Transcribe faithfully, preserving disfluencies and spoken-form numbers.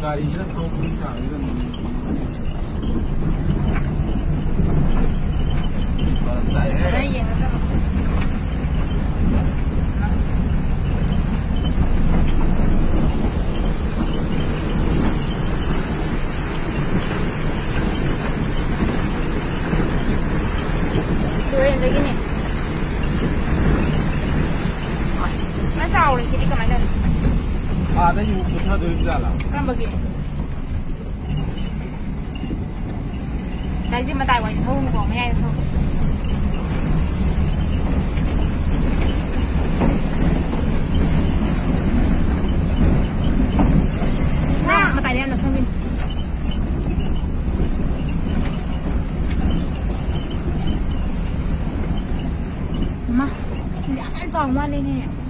ꯒꯥꯔꯤꯁꯤꯅ ꯊꯧꯕꯒꯤ ꯆꯥꯡꯁꯤꯗ ꯐꯖꯅ ꯌꯦꯡꯉ ꯆꯠꯂꯣ꯫ ꯇꯨꯔꯦꯟꯗꯒꯤꯅꯦ꯫ ꯑꯁ, ꯐꯖꯅ ꯆꯥꯎꯔꯦ ꯁꯤꯗꯤ, ꯀꯃꯥꯏꯅ ꯇꯧꯅꯤ? ꯑꯥꯗ ꯌꯨ ꯄꯨꯊꯗꯣꯔꯤꯕ ꯖꯥꯠꯂꯥ? ꯀꯔꯝꯕꯒꯤ? ꯒꯥꯔꯤꯁꯦ ꯃꯇꯥꯏ ꯋꯥꯏꯗ ꯊꯧꯔꯨꯅꯨꯀꯣ, ꯃꯌꯥꯏꯗ ꯊꯧꯔꯨ꯫ ꯃꯇꯥꯏꯗ ꯌꯥꯝ ꯅꯛꯁꯟꯕꯤꯅꯨ꯫ ꯃꯥ, ꯌꯥꯝ ꯆꯥꯎ ꯃꯥꯜꯂꯦꯅꯦ꯫